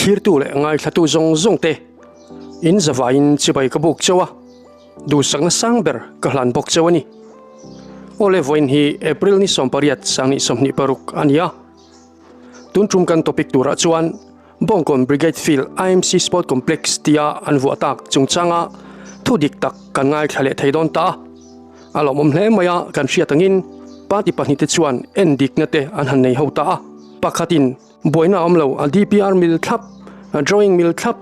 Thlirtu leh ngaithlatu zawng zawng te in zavaiin chibai ka buk cheu a, duhsakna sang ber ka hlan bawk cheu a ni. Awle vawiin hi April ni 18 sanghnih 26 a ni a. Tun tum kan topic turah chuan Bawngkawn Brigade Field IMC Sport Complex tia an vuah tak chungchanga thu dik tak kan ngaithla leh thei dawn ta a. A lawmawm hle mai a, kan hriat angin party pahnihte chuan en dikna te an han nei ho ta a. Pakhatin buaina a awm lo, a DPR mil thlap, a drawing mil thlap,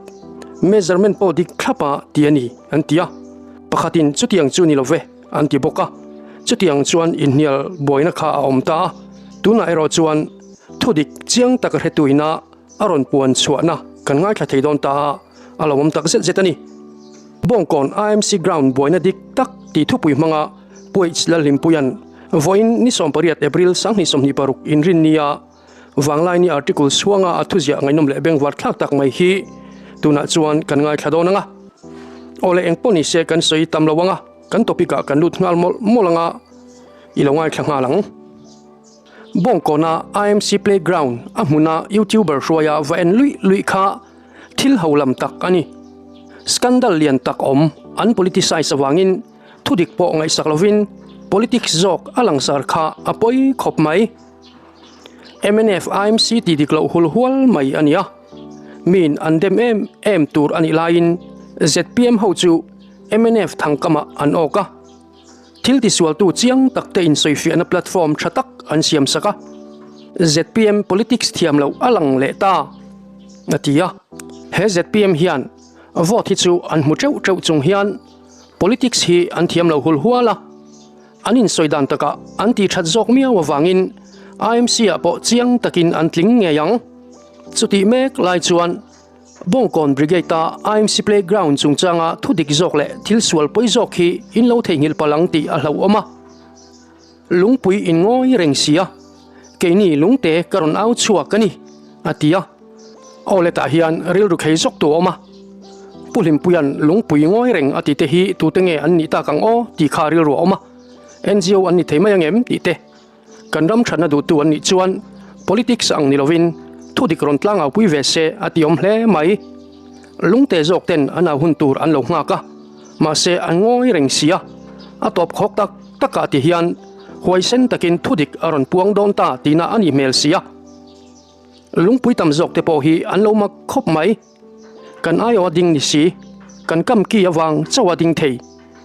measurement pawh dik thlap a ti a ni an ti a. Pakhatin chutiang chu ni lo ve an ti bawk a. Chutiang chuan inhnial buaina kha a awm ta a. Tunah erawh chuan thu dik chiang taka hretuina a rawn puan chhuahna kan ngaithla thei dawn ta a, a lo awm tak zet zet a ni. Bawngkawn IMC Ground buaina dik tak tih thupui hmanga Puaih Lalhlimpuia'n vawiin ni 18 April 2026 inrinnia Vanglaini article chhuanga a thuziah ngaihnawm leh bengvar thlak tak mai hi tunah chuan kan ngaithla dawn ang a. Awle engpawh ni se kan sawi tam lo ang a, kan topic ah kan lut nghal mawlh mawlh ang a, i lo ngaithla nghal ang. Bawngkawna IMC Playground a hmuna YouTuber hruaia va en luih luih kha thil ho lam tak a ni. Scandal lian tak awm an politicize avangin thudik pawh ngaihsak lovin politics zawk a langsar kha a pawi khawp mai. Mnf IMC ti dik loh hul hual mai a ni a. Miin an dem em em tur a nih laiin zpm ho chu mnf thangkamah an awk a. Thil tisualtu chiang tak te insawifiahna platform tha tak an siam sak a, zpm politics thiam loh a lang leh ta, a ti a. He zpm hian vote hi chu an hmu teuh teuh chung hian politics hi an thiam lo hul hual a, an insawi dan takah an ti that zawk miau avangin IMC ah pawh chiang takin an tling ngei ang. Chutih mek lai chuan Bawngkawn Brigade-a IMC Playground chungchanga thu dik zawk leh thil sual pawi zawk hi in lo theihnghilh palh ang tih a hlauhawm a. Lungpui in ngawi reng si a, keini lungte ka rawn au chhuak a ni, a ti a. Aw letah hian rilru khei zawk tu a awm a. Pu Hlimpuia'n lungpui ngawi reng a tite hi tute nge an nih tak ang aw tih kha rilru a awm a. NGO an ni thei mai ang em tih te. Kan ram thatna duhtu an nih chuan politics ang ni lovin thudik rawn tlangau pui ve se a ti awm hle mai. Lungte zawk ten an au hun tur an lo nghak a, mahse an ngawi reng si a, a tawp khawk tak takah ti hian huaisen takin thudik a rawn puang dawn ta tihna a nih hmel si a. Lungpui tam zawk te pawh hi an lo mak khawp mai. Kan aiawh a ding ni si, kan kam ki avang chauh a ding thei,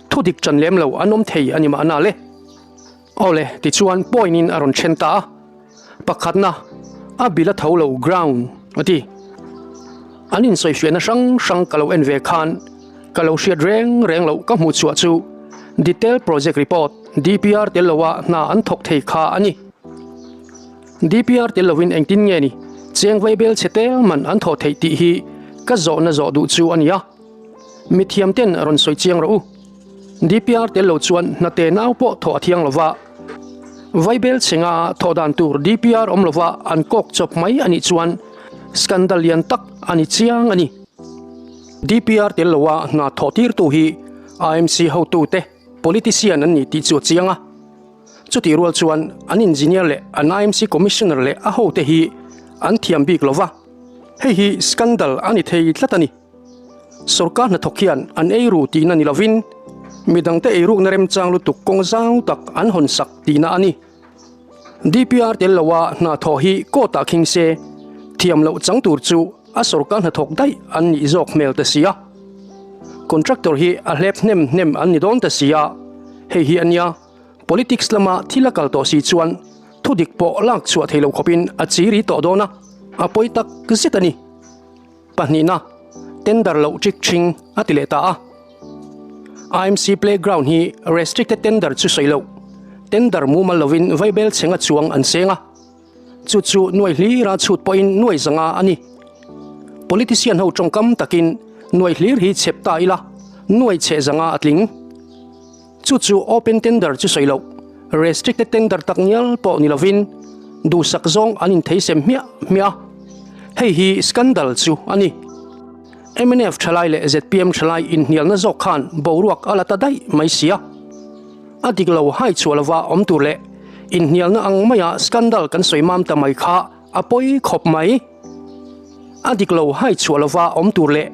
thudik ṭan lem lo an awm thei a ni mahna le. Awle, tichuan point in a rawn then ta a, pakhatna a bil a tho lo ground a ti. An insawifiahna hrang hrang ka lo en ve khan ka lo hriat reng reng loh ka hmuh chhuah chu Detail Project Report, DPR, tel loa hna an thawk thei kha a ni. DPR tel lovin engtin nge ni cheng vaibel chhe tel man an thawh theih tih hi ka zawhna zawh duh chu a ni a. Mithiamten rawn sawi chiang rawh u. DPR tel lo chuan hnate nau pawh thawh a thiang lova, Vaibel chhenga thawh dan tur DPR awm lova an kawk chawp mai a nih chuan scandal lian tak a ni chiang a ni. DPR tel loa hna thawh tirtu hi IMC hotute politician an ni tih chu a chiang a. Chutih rual chuan an engineer leh an IMC commissioner leh a hote hi an thiam bik lova, hei hi scandal a ni thei tlat a ni. Sorkar hnathawk hian an eiru tihna ni lovin midangte eirukna remchang lutuk kawng zau tak an hawn sak tihna a ni. DPR tel loa hna thawh hi court ah khing se, thiam loh chang tur chu a sorkar hnathawk daih an nih zawk hmel ta si a. Contractor hi a hlep hnem hnem an ni dawn ta si a, hei hi a nia politics lama thil a kal tawh si chuan thudik pawh lak chhuah thei lo khawpin a chiri tawh dawn a, a pawi tak zet a ni. Pahnihna, tender loh chik ching a ti leh ta a. IMC playground hi restricted tender chu sawi loh, tender mumal lovin vaibel chhenga chuang an seng a. Chu chu nuai hlira chhut pawhin nuai zanga a ni. Politician ho tawngkam takin nuai hlir hi chhep ta ila, nuai chhe zanga a tling. Chu chu open tender chu sawi loh, restricted tender tak ngial pawh ni lovin duhsak zawng an intheisem hmiah hmiah a, hei hi scandal chu a ni. Mnf thalai leh zpm thalai inhnialna zawk khan boruak a la ta daih mai si a, a dik lo hai chhuah lova awm tur leh inhnialna ang maia scandal kan sawi mam ta mai kha a pawi khawp mai. A dik lo hai chhuah lova awm tur leh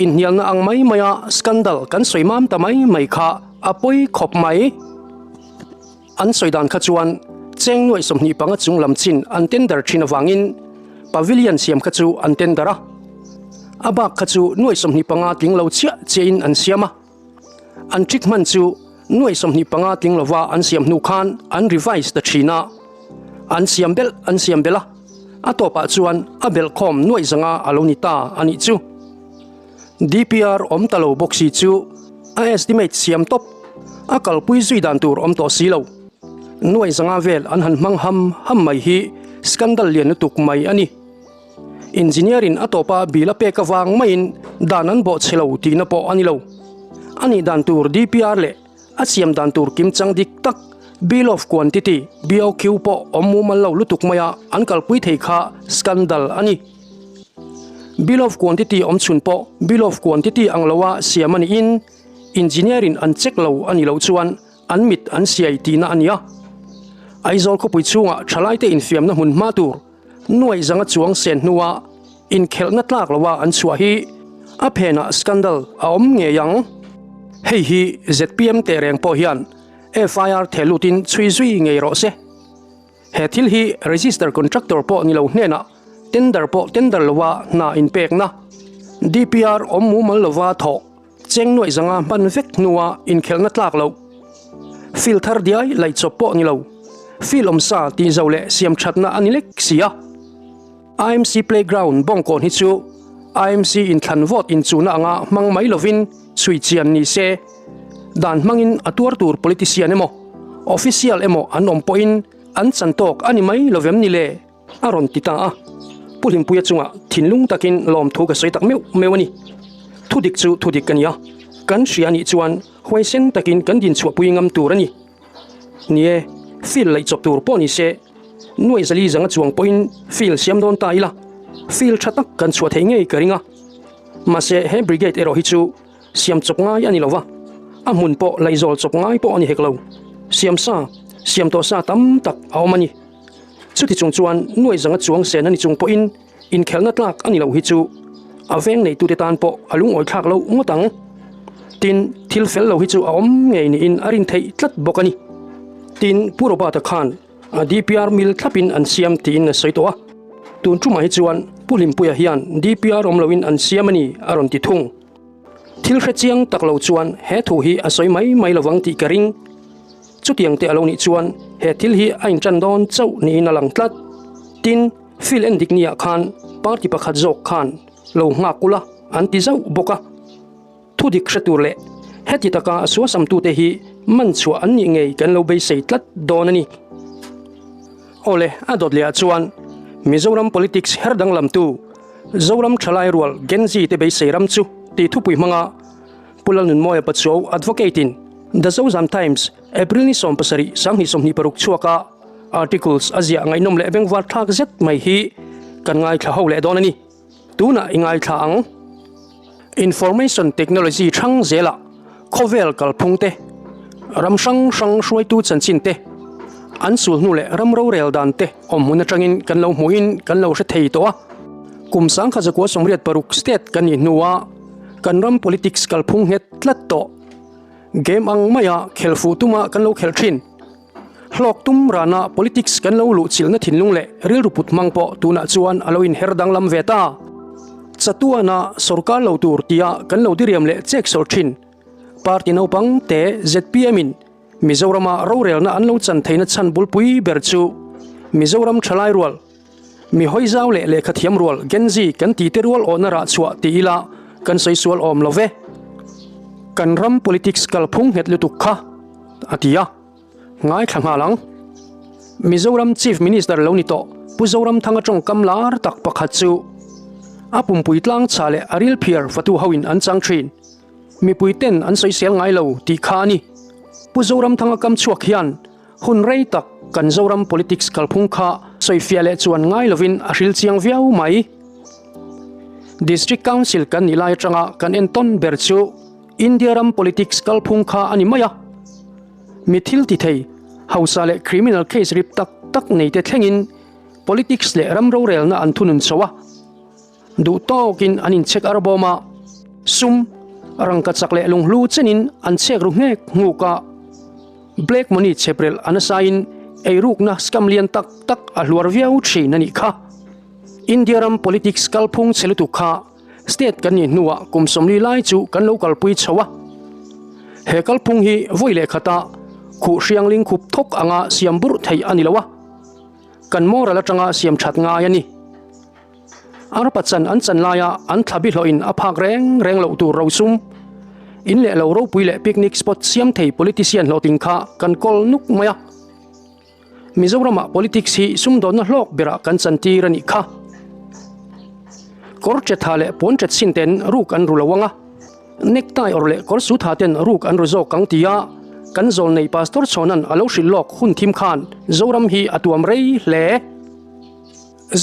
inhnialna ang mai maia scandal kan sawi mam ta mai mai kha a pawi khawp mai. An sawi dan kha chuan cheng nuaih 25 chung lam chin an tender thin avangin pavilion siam kha chu an tender a, a bak kha chu nuaih 25 tling lo chiah chiahin an siam a. An trick hman chu nuaih 25 tling lova an siam hnu khan an revise ta thin a, an siam belh an siam belh a, a tawpah chuan a belhkhawm nuaih zanga a lo ni ta a nih chu. DPR awm ta lo bawk si chu a estimate siam tawp, a kalpui zui dan tur awm tawh si lo. Nuaih zanga vel an han hmang ham ham mai hi scandal lian lutuk mai a ni. Engineer in a tawpa bill a pek avang maiin dan an bawh chhe lo tihna pawh a ni lo. A nih dan tur DPR leh a siam dan tur kimchang dik tak Bill of Quantity, BOQ, pawh awm mumal lo lutuk maia an kalpui thei kha scandal a ni. Bill of Quantity awm chhun pawh Bill of Quantity ang loa siam a niin Engineer in an check lo a nih loh chuan An mit an siai tihna a nia. Aizawl khawpui chhungah thalaite infiamna hmun hma tur nuaih zanga chuang sen hnua inkhelhna tlak loa an chhuah hi a phenah scandal a awm ngei ang. Hei hi zpm teh reng pawh hian FIR theh lutin chhui zui ngei rawh se. He thil hi register contractor pawh ni lo hnenah tender pawh tender loa hna inpekna, DPR awm mumal lova thawh, Cheng nuaih zanga hman vek hnua inkhelhna tlak loh, fil thar diai laih chawp pawh ni lo, fil awmsa tih zo leh siam thatna a ni lek si a. IMC playground bawngkawn hi chu IMC inthlan vote inchuhna anga hmang mai lovin chhui chian ni se, dan hmangin a tuar tur politician emaw, official emaw an awm pawhin an chan tawk a ni mai lovem ni le? A rawn ti ta a. Pu Hlimpuia chungah thinlung takin lawmthu ka sawi tak meuh meuh a ni. Thudik chu thudik ka ni a, kan hria anih chuan huaisen takin kan dinchhuahpui ngam tur a ni. Ni e, field laih chawp tur pawh ni se, nuaih zali zanga chuang pawhin field siam dawn ta ila, field tha tak kan chhuah theih ngei ka ring a. Mahse he brigade erawh hi chu siam chawp ngai a ni lo va, a hmun pawh laihzawl chawp ngai pawh a ni hek lo. Siam sa, siam tawh sa tam tak a awm a ni. Chuti chung chuan nuaih zanga chuang sen a ni chung pawhin inkhelhna tlak a ni loh hi chu a veng neitute tan pawh a lungawi thlak loh ngawt ang. Tin, thil fel lo hi chu a awm ngei niin a rin theih tlat bawk a ni. Tin, Pu Robert-a khan a DPR mil thlapin an siam tiin a sawi tawh a. Tun tumah hi chuan Pu Hlimpuia hian DPR awm loin an siam a ni a rawn ti thung. Thil hre chiang tak lo chuan he thu hi a sawi mai mai lovang tih ka ring. Chutiang te a lo nih chuan he thil hi a inṭan dawn chauh niin a lang tlat. Tin, field en dik niah khan party pakhat zawk khan lo nghak ula an ti zauh bawk a. Thu dik hre tur leh heti taka suasamtute hi man chhuah an nih ngei kan lo beisei tlat dawn a ni. Awle, a dawt lehah chuan Mizoram politics her danglamtu Zoram Thalai Rual Gen Z te beisei ram chu tih thupui hmanga Pu Lalnunmawia Pachuau Advocate in The Zozam Times April ni 17 2026 chhuaka articles a ziah ngaihnawm leh bengvar thlak zet mai hi kan ngaithla ho leh dawn a ni. Tunah i ngaithla ang. Information Technology hrang zelah khawvel kalphung te, ram hrang hrang hruaitu chanchin te, an sul hnu leh ram rorel dan te awm hmun atangin kan lo hmuhin kan lo hre thei tawh a. Kum 1986 state kan nih hnua kan ram politics kalphung nghet tlat tawh. Game ang maia khelh fuh tuma kan lo khelh thin. Hlawk tum rana politics kan lo luh chilhna thinlung leh rilru put hmang pawh tunah chuan a lo inher danglam ve ta. Chatuana sorkar lo tur tia kan lo diriam leh chek sawr thin. Party naupang te zpm in Mizorama rorelna an lo chan theihna chhan bulpui ber chu Mizoram thalai rual, mi hawi zau leh lehkha thiam rual Gen Z kan tih te rual awhna rah chhuah ti ila kan sawi sual awm lo ve. Kan ram politics kalphung nghet lutuk kha a ti a. Ngaithla nghal ang. Mizoram Chief Minister lo ni tawh Pu Zoramthanga tawngkam lar tak pakhat chu a pumpui tlang chha leh a ril phiar fatu hoin an chang thin. Mipui ten an sawisel ngai lo tih kha a ni. Pu Zoramthanga kam chhuak hian hun rei tak kan Zoram politics kalphung kha sawifiah leh chuan ngai lovin a hril chiang viau mai. District Council kan nih lai atanga kan entawn ber chu India ram politics kalphung kha a ni mai a. Mi thil ti thei, hausa leh criminal case rip tak tak nei te thlengin politics leh ram rorelna an thunun chho a. Duh tawkin an inchek arbawm a, sum, rangkachak leh lunghlu chenin an chek ru nghek nghuk a. Black money chheprelh a nasain eirukna scam lian tak tak a hluar viau thin a nih kha. India ram politics kalphung chhe lutuk kha state kan nih hnuah kum 40 lai chu kan lo kalpui chho a. He kalphung hi vawi leh khata khuh hriangling khup thawk anga siam burh theih a ni lo a, kan moral atanga siam that ngai a ni. Arpa chan an chan laia an thlabi hlawhin a phak reng reng loh tur rosum, in leh lo ropui leh picnic spot siam thei politician hlawhtling kha kan kawl nuk mai a. Mizoramah politics hi sumdawnna hlawk berah kan chantir a nih kha. Kawr chetha leh puan chet sin ten ruk an ru lo ang a, necktie awrh leh kawr su tha ten ruk an ru zawk ang tia kan zawlnei Pastor Chhawnan a lo hrilh lawk hun thim khan Zoram hi a tuam rei hle.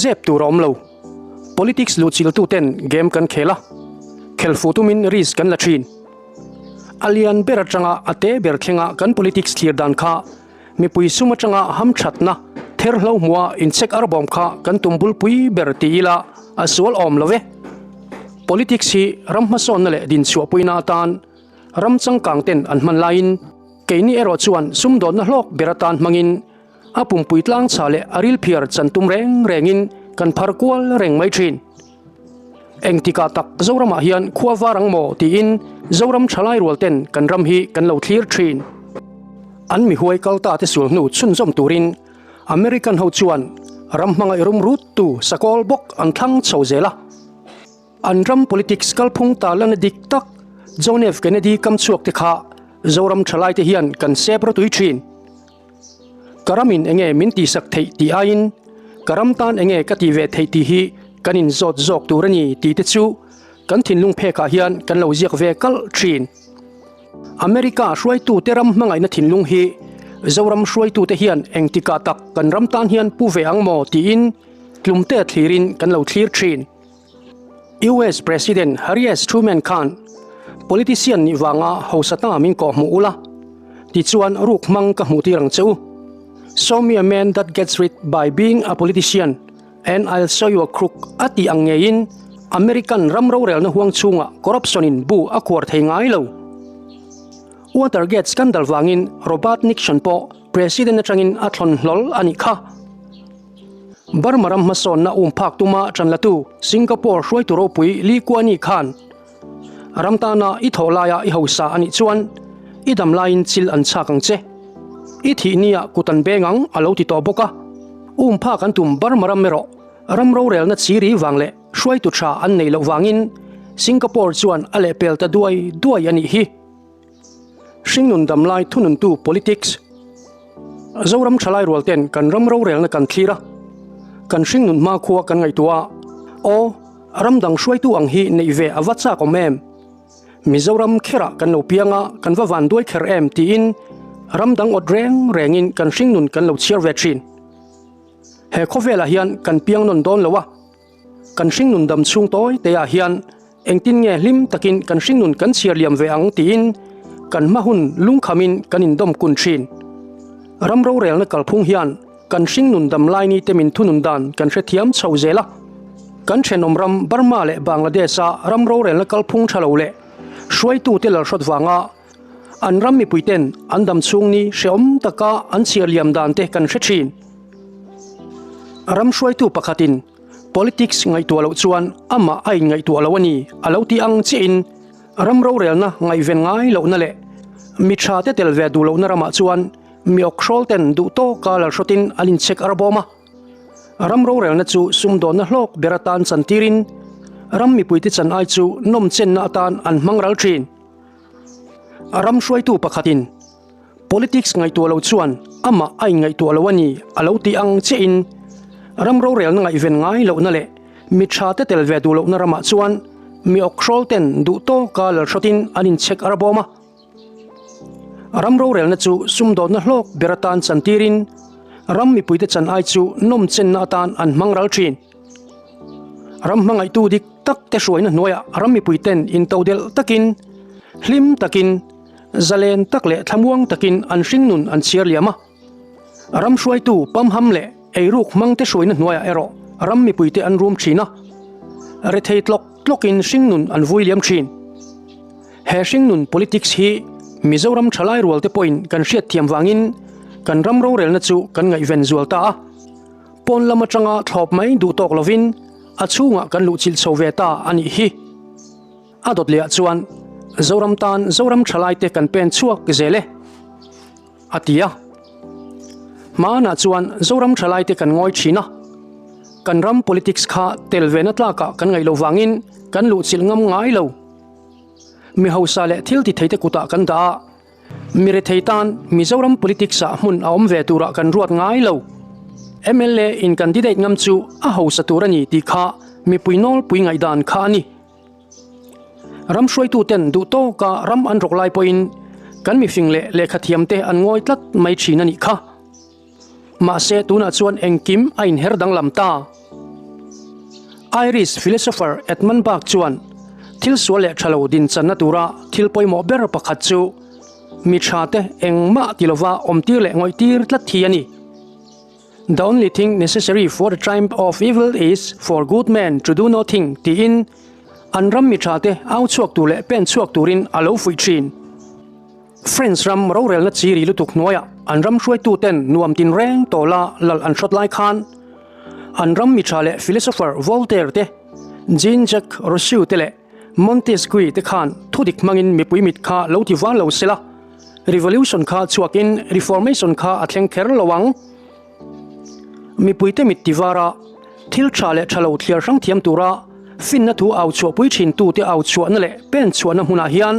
Zep tur a awm lo. Politics luhchiltu ten game kan khel a, khel fuh tumin risk kan la thin. A lian ber atanga a te ber thlenga kan politics thlir dan kha mipui sum atanga hamthatna ther hlo hmua inchek arbawm kha kan tum bulpui ber ti ila a sual awm lo ve. Politics hi ram hmasawnna leh dinchhuahpuina atan ram changkang ten an hman laiin keini erawh chuan sumdawnna hlawk ber atan hmangin A pumpui tlang chha leh a ril phiar chan tum reng rengin kan phar kual reng mai thin. Engtikah tak Zoramah hian khua var ang maw tiin Zoram thalai rual ten kan ram hi kan lo thlir thin. An mihuai kal ta te sul hnu chhunzawm turin American ho chuan ram hmangaih rum rut tu sakawl bawk an thlang chho zel a. An ram politics kalphung tarlana dik tak John F Kennedy kam chhuak te kha Zoram thalai te hian kan sep rawtui thin. Ka ramin enge min tihsak theih tih aiin ka ram tan enge ka tih ve theih tih hi kan inzawt zawk tur a ni tih te chu kan thinlung phekah hian kan lo ziak ve kalh thin. America hruaitute ram hmangaihna thinlung hi Zoram hruaitute hian engtikah tak kan ram tan hian pu ve ang maw tiin tlumte thlirin kan lo thlir thin. US President Harry S. Truman khan politician nih vanga hausa ta min kawh hmuh ula, tichuan ruk hmang ka hmuh tir ang che u. Show me a man that gets rich by being a politician and I'll show you a crook a tih ang ngeiin American ram rorelna huang chhungah corruption in bu a khuar thei ngai lo. Watergate scandal vangin Robert Nixon pawh President atangin a thlawn hlawl a nih kha. Burma ram hmasawnna um phak tuma tanlatu Singapore hruaitu ropui Lee Kuan Yew khan ram tana i thawh laia i hausa a nih chuan i dam laiin chil an chhak ang che. I thih nia kut an beng ang a lo ti tawh bawk a. Um phak an tum Burma ram erawh ram rorelna chiri vang leh hruaitu tha an neih loh vangin Singapore chuan a lehpel ta duai duai a nih hi. Hringnun damlai thununtu politics Zoram thalai rual ten kan ram rorelna kan thlir a, kan hringnun hmakhua kan ngaihtuah a, aw, ram dang hruaitu ang hi neih ve a va chak awm em? Mizoram kherah kan lo piang a, kan va van duai kher em tiin ram dang awt reng rengin kan hringnun kan lo chhiar ve thin. He khawvelah hian kan piang nawn dawn lo a. Kan hringnun dam chhung tawi te ah hian engtin nge hlim takin kan hringnun kan chhiar liam ve ang tiin kan hma hun lungkhamin kan indawm kun thin. Ram rorelna kalphung hian kan hringnun dam lai ni te min thunun dan kan hrethiam chho zel a. Kan thenawm ram Burma leh Bangladesh a ram rorelna kalphung tha lo leh hruaitute lalhrawt vanga an ram mipuiten an dam chhung ni hrehawm taka an chhiar liam dan te kan hre thin. Ram hruaitu pakhatin politics ngaihtuah loh chuan amah a inngaihtuah lo a ni a lo ti ang chiahin ram rorelna ngaihven ngai lohna leh mi tha te tel ve duh lohna ramah chuan mi awkhrawl ten duh tawka lalhrawtin an inchek arbawm a. Ram rorelna chu sumdawnna hlawk ber atan chantirin ram mipuite chan ai chu nawmchenna atan an hmang ral thin. Ram hruaitu pakhatin Politics ngaihtuah lo chuan amah a inngaihtuah lo a ni a lo ti ang chiahin ram rorelna ngaihven ngai lohna leh mi tha te tel ve duh lohna ramah chuan mi awkhrawl ten duh tawka lalhrawtin an inchhek arbawm a. Ram rorelna chu sumdawnna hlawk ber atan chantirin ram mipuite chan ai chu nawmchenna atan an hmang ral thin. Ram hmangaihtu dik tak te hruaina hnuaiah ram mipuiten intodelh takin, hlim takin, Zalen tak leh thlamuang takin an hringnun an chhiar liam a. Ram hruaitu pamham leh eiruk hmangte hruaina hnuaiah erawh ram mipuite an rum thin a. Rethei tlawk tlawkin hringnun an vui liam thin. He hringnun politics hi Mizoram thalai rual te pawhin kan hriatthiam vangin kan ram rorelna chu kan ngaihven zual ta a. Pawn lam atanga thlawp mai duh tawk lovin a chhungah kan luhchilh chho ve ta a nih hi. A dawt lehah chuan Zoram tan Zoram thalai te kan pen chhuak zel e a ti a. Hmanah chuan Zoram thalai te kan ngawi thin a, kan ram politics kha tel ve na tlakah kan ngaih loh vangin kan luhchilh ngam ngai lo. Mi hausa leh thil ti theite kutah kan dah a, Mi rethei tan Mizoram politics ah hmun a awm ve turah kan ruat ngai lo. Mla in candidate ngam chu a hausa tur a ni tih kha mipui nawlpui ngaihdan kha a ni. Ram hruaituten duh tawka ram an rawk lai pawhin kan mifing leh lehkhathiamte an ngawi tlat mai thin a nih kha. Mahse tunah chuan engkim a inher danglam ta. Irish philosopher Edmund Burke chuan thil sual leh tha lo dinchanna tura thil pawimawh ber pakhat chu mi tha te engmah ti lova awmtir leh ngawihtir tlat hi a ni. The only thing necessary for the triumph of evil is for good men to do nothing tiin an ram mi tha te au chhuak tur leh pen chhuak turin a lo fuih thin. French ram rorelna chi ri lutuk hnuaiah an ram hruaituten nuam tinreng tawla lal an hrawt lai khan an ram mi tha leh philosopher Voltaire te, Jean-Jacques Rousseau te leh Montesquieu te khan thudik hmangin mipui mit kha lo ti var lo sela, revolution kha chhuakin reformation kha a thleng kher lo ang. Mipuite mit ti var a, thil tha leh tha lo thliar hrang thiam tura finna thu au chhuahpui thintute au chhuahna leh pen chhuahna hmunah hian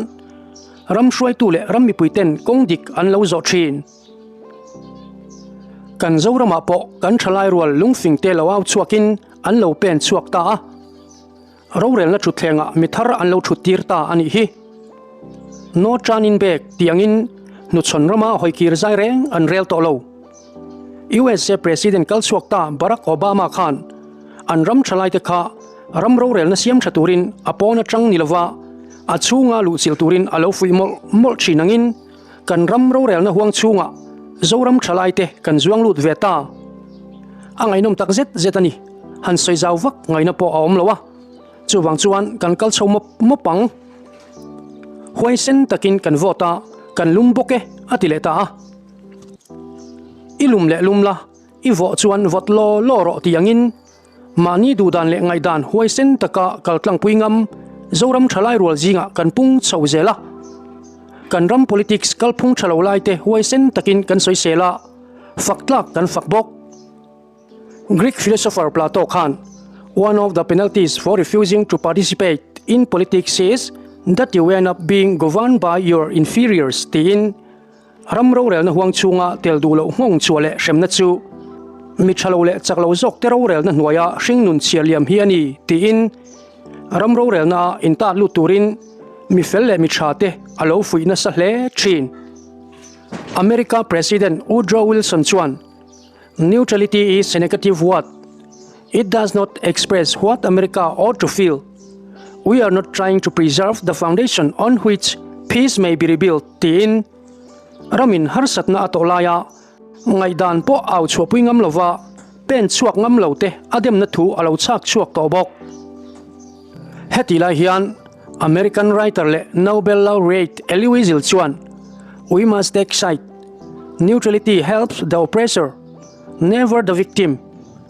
Ram hruaitu leh ram mipuiten kawng dik an lo zawh thin. Kan Zoramah pawh kan thalai rual lungfing te lo au chhuakin an lo pen chhuak ta a. Rorelna thutthlengah mi thar an lo thut tir ta a nih hi. No turning back tih angin hnuchhawn rama hawikir zai reng an rel tawh lo. USA President kal chhuak ta Barack Obama khan an ram thalaite kha ram rorelna siam tha turin a pawn atang ni lova a chhunga luhchilh turin a lo fuih mawlh mawlh thin angin kan ram rorelna huang chhungah Zoram thalaite kan zuang lut ve ta. A ngaihnawm tak zet zet a ni. Han sawi zau vak ngaihna pawh a awm lo a. Chuvang chuan kan kal chho mawp mawp ang. Huaisen takin kan vote a, kan lum bawk e a ti leh ta a. I lum leh lum la, i vawh chuan vawt law law rawh tih angin mahni duhdan leh ngaihdan huaisen taka kal tlangpui ngam Zoram thalai rual zingah kan pung chho zel a. Kan ram politics kalphung tha lo laite huaisen takin kan sawisel a, fak tlak kan fak bawk. Greek philosopher Plato khan, One of the penalties for refusing to participate in politics is that you end up being governed by your inferiors tiin Ram rorelna huang chhunga tel duh loh nghawng chhuah leh hremna chu mi tha lo leh chak lo zawk te rorelna hnuaia hringnun chhiar liam hi a ni tiin ram rorelna ah intat lut turin mi fel leh mi tha te a lo fuih nasa hle thin. America President Woodrow Wilson chuan, Neutrality is a negative word. It does not express what America ought to feel. We are not trying to preserve the foundation on which peace may be rebuilt, tiin ramin harsatna a tawh laia ngaihdan pawh au chhuahpui ngam lova pen chhuak ngam lo te a demna thu a lo chhak chhuak tawh bawk. Heti lai hian American writer leh Nobel laureate Elie Wiesel chuan, We must take side. Neutrality helps the oppressor, never the victim.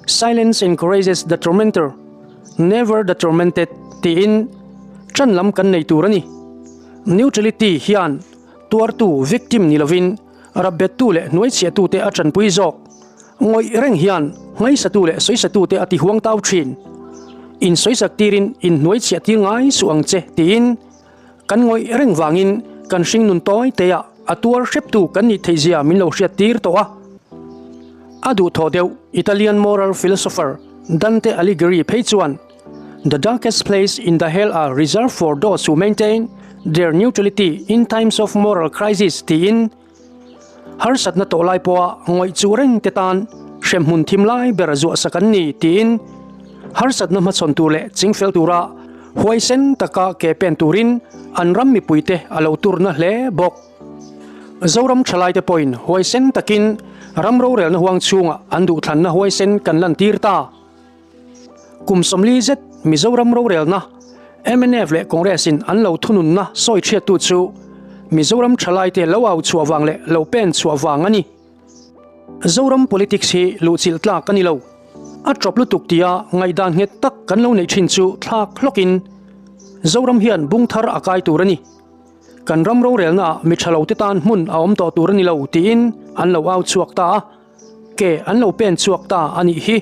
Silence encourages the tormentor, never the tormented tiin ṭan lam kan nei tur a ni. Neutrality hian tuartu, victim, ni lovin rapbettu leh hnuaichhiahtute a ṭanpui zawk. Ngawih reng hian ngaisatu leh sawisatute a ti huang tau ṭhin. Insawisak tirin inhnuaichhiah tir ngai suh ang che tiin kan ngawih reng vangin kan hringnun tawi teah a tuar hreptu kan nih theihzia min lo hriat tir tawh a. A duhthawh deuh Italian moral philosopher Dante Alighieri phei chuan, The darkest place in the hell are reserved for those who maintain their neutrality in times of moral crisis tiin Harsatna tawh lai pawha ngawih chu reng te tan hremhmun thim lai ber zuah sak an ni tiin harsatna hmachhawn tur leh chingfel tura huaisen taka ke pen turin an ram mipuite a lo turna hle bawk. Zoram thalaite pawhin huaisen takin ram rorelna huang chhungah an duhthlanna huaisen kan lantir ta. Kum 40 zet Mizoram rorelna mnf leh Congress in an lo thununna sawi chhiattu chu Mizoram thalaite lo au chhuah vang leh lo pen chhuah vang a ni. Zoram politics hi luhchilh tlak a ni lo. A ṭawp lutuk tia ngaihdan nghet tak kan lo neih ṭhin chu thlak hlawkin Zoram hian bung thar a kai tur a ni. Kan ram rorelnaah mi ṭha lote tan hmun a awm tawh tur a ni lo tiin an lo au chhuak ta a, ke an lo pen chhuak ta a nih hi.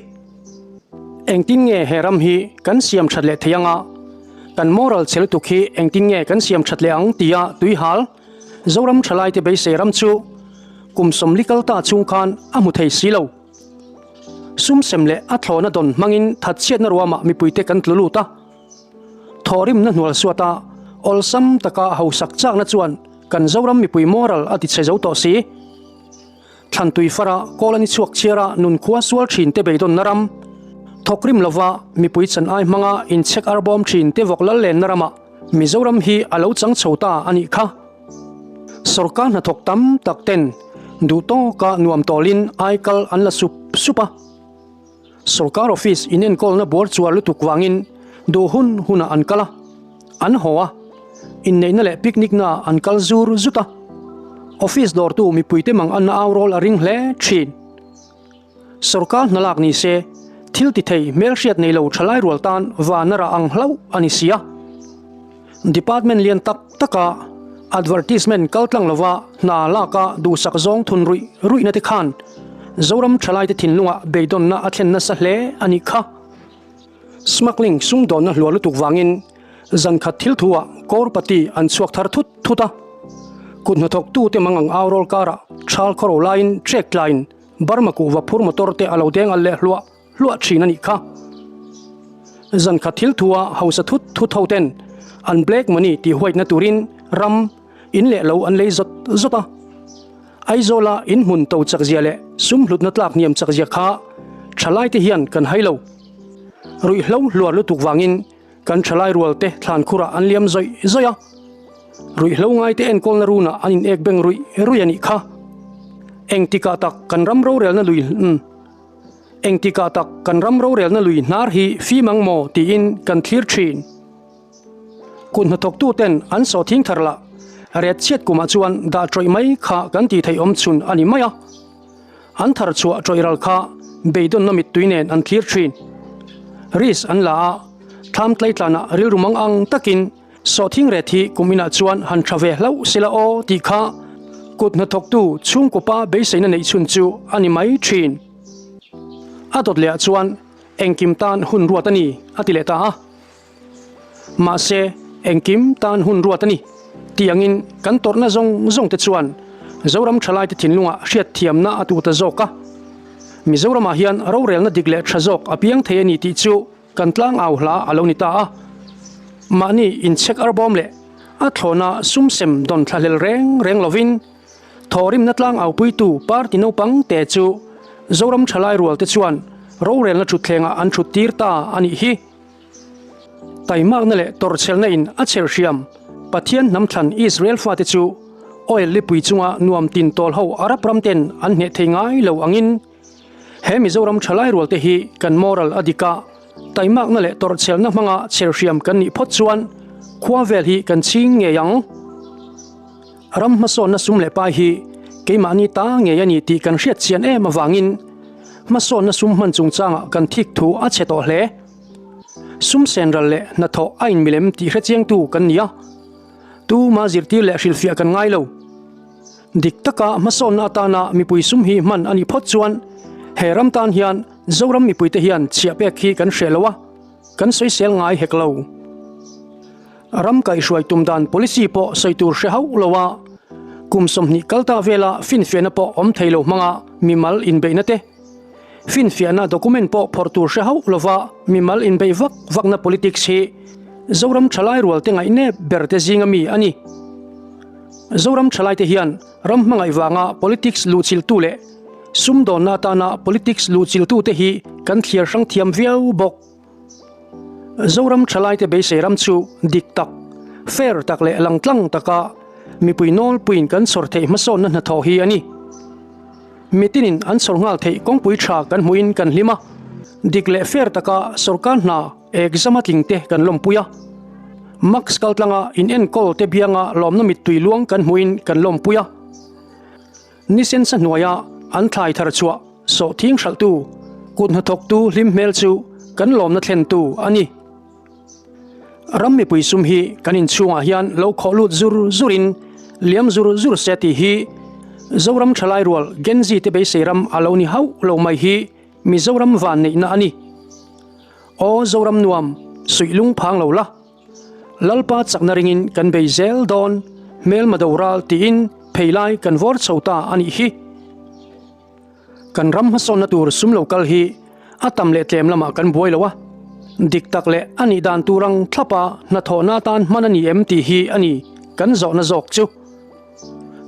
Engtin nge he ram hi kan siam ṭhat leh thei anga? Kan moral chhe lutuk hi engtin nge kan siam ṭhat leh ang tia tuihal Zoram ṭhalaite beisei ram chu kum 40 kal ta chhung khan a hmu thei si lo. Sum sem leh a thlawhna dawn hmangin thatchhiatna ruamah mipuite kan tlu lut a. Thawhrimna hnual suata awlsam taka hausak chakna chuan kan Zoram mipui moral a tichhe zo tawh si. Thlantui fara kawl a ni chhuak chhiara nunkhua sual thin te beidawnna ram, thawkrim lova mipui chan ai hmanga inchhek arbawm thin te vawk lal lenna ramah Mizoram hi a lo chang chho ta a nih kha. Sorkar hnathawk tam tak ten duh tawka nuam tawlin ai kal an la sup sup a. Sorkar office inenkawlna buar chuar lutuk vangin duh hun hunah an kal a, an haw a, inneihna leh picnic naah an kal zur zut a. Office dawrtu mipuite mang anna au rawl a ring hle thin. Sorkar hna lak ni se, thil ti thei hmelhriat nei lo thalai rual tan van a rah ang hlauh a ni si a. Department lian tak taka advertisement kal tlang lova hna laka duhsak zawng thun ruih ruihna te khan Zoram thalaite thinlungah beidawnna a thlen nasa hle a nih kha. Smuggling sumdawnna hluar lutuk vangin zankhat thil thuah Kawrpati an chhuak thar thut thut a. Kut hnathawktute mangang au rawl karah thal khawro laiin trek tlaiin Burma kuhva phur motor te a lo deng al leh hluah hluah thin a nih kha. Zan khat thil thua hausa thut thut ho ten an black money tih huaitna turin ram, in leh lo an lei zawt zawt a. Aizawla in hmun to chak zia leh sum hlutna tlak hniam chak zia kha thalai te hian kan hai lo. Ruihhlo hluar lutuk vangin kan thalai rual te thlan khurah an liam zawih zawih a. Ruihhlo ngaite enkawlna runah an in ek beng ruih ruih a nih kha. Engtikah tak kan ram rorelna lui Engtikah tak kan ram rorelna lui hnar hi fim ang maw tiin kan thlir thin. Kut hnathawktuten an sawhthing thar lah ret chhiat kumah chuan dah tawih mai kha kan tih theih awm chhun a ni mai a. An thar chhuah tawih ral kha beidawnna mittui nen an thlir thin. Risk an la a, thlam tleitlanah rilru mang ang takin Sawhthing ret hi kum inah chuan han tha ve hlauh sela aw tih kha kut hnathawktu chhungkawpa beiseina neih chhun chu a ni mai thin. A dawt lehah chuan engkim tan hun ruat a ni a ti leh ta a. Mahse engkim tan hun ruat a ni tih angin kan tawrhna zawng zawng te chuan Zoram thalaite thinlungah hriatthiamna a tuh ta zawk a. Mizoramah hian rorelna dik leh tha zawk a piang thei a ni tih chu Kan tlang au hla a lo ni ta a, mahni inchhek arbawm leh a thlawna sum sem dawn thlahlel reng reng lovin thawhrimna tlang aupuitu party naupang te chu Zoram thalai rual te chuan rorelna thutthlengah an thut tir ta a nih hi. Taimakna leh tawrhchhelna in a chher hriam Pathian hnam thlan Israel fate chu oil lipui chunga nuam tin tawl ho Arab ram ten an hneh thei ngai lo angin He Mizoram thalai rualte hi kan moral a dik a, taimakna leh tawrhchhelna hmanga chherhriam kan nih phawt chuan khua vel hi kan chhing ngei ang. Ram hmasawnna sum leh pai hi keimahni ta ngei a ni tih kan hriat chian em avangin hmasawnna sum hman chungchangah kan thik thu a chhe tawh hle. Sum senral leh hnathawh a inmilem tih hrechiangtu kan ni a, tuma zirtir leh hrilhfiah kan ngai lo. Dik taka hmasawnna atana mipui sum hi hman a nih phawt chuan he ram tan hian Zoram mipuite hian chhiah pek hi kan hreh lo a, kan sawisel ngai hek lo. Ram kaihhruai tum dan policy pawh sawi tur hre hauh lo a, kum 20 kal ta vela finfiahna pawh awm thei lo hmanga mimal inbeihna te, finfiahna document pawh phawrh tur hre hauh lova mimal inbeih vak vakna politics hi Zoram thalai rualte ngaihnep ber te zinga mi a ni. Zoram thalaite hian ram hmangaih vanga politics luhchilhtu leh sumdawnna atana politics luhchilhtute hi kan thliar hrang thiam viau bawk. Zoram thalaite beisei ram chu dik tak, fair tak leh langtlang taka mipui nawlpuiin kan chhawr theih hmasawnna hnathawh hi a ni. Mitinin an chhawr nghal theih kawngpui tha kan hmuhin kan hlim a. Dik leh fair taka sorkar hna exam a tling te kan lawmpui a. Max kaltlanga in enkawl te bianga lawmna mittui luang kan hmuhin kan lawmpui a. Nisen sa hnuaia an thlai thar chhuah sawhthing hralhtu, kut hnathawktu hlim hmel chu kan lawmna thlentu a ni. Ram mipui sum hi kan inchhungah hian lo khawh lut zur zurin liam zur zur se tih hi Zoram thalai rual Gen Z te beisei ram a lo ni hauh lo mai hi Mizoram vanneihna a ni. Aw Zoram nuam, suih lung phang lo la. Lalpa chakna ringin kan bei zel dawn, hmelma do ral tiin pheilai kan vawr chho ta a nih hi. Kan ram hmasawnna tur sum lo kal hi a tam leh tlem lamah kan buai lo a, dik tak leh a nih dan tur ang thlapa hnathawhna atan hman a ni em tih hi a ni kan zawhna zawk chu.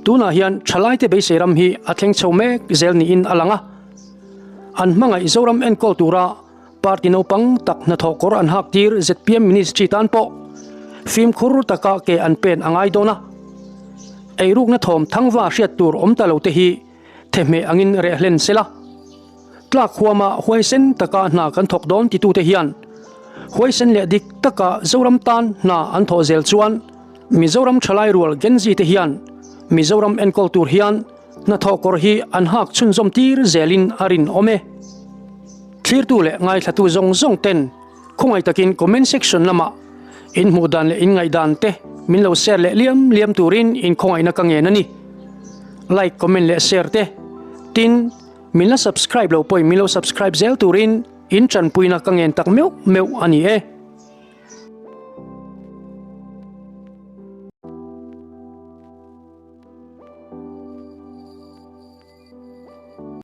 Tunah hian thalaite beisei ram hi a thleng chho mek zel niin a lang a, an hmangaih Zoram enkawl tura Party naupang tak hnathawh kawr an hak tir zpm ministry tan pawh fimkhur taka ke an pen a ngai dawn a. Eirukna thawm thangva hriat tur awm ta lo te hi thehmeh angin reh hlen sela. Tlak huama huaisen taka hna kan thawk dawn titute hian huaisen leh dik taka Zoram tan hna an thawh zel chuan Mizoram thalai rual Gen Z te hian Mizoram enkawl tur hian hnathawh kawr hi an hak chhunzawm tir zelin a rinawm e. Thlirtu leh ngaithlatu zawng zawng ten khawngaih takin comment section lamah in hmuh dan leh in ngaihdan te min lo share leh liam liam turin in khawngaihna ka ngen a ni. Like, comment leh share te tin min la subscribe lo pawhin min lo subscribe zel turin in tanpuina ka ngen tak meuh meuh a ni e.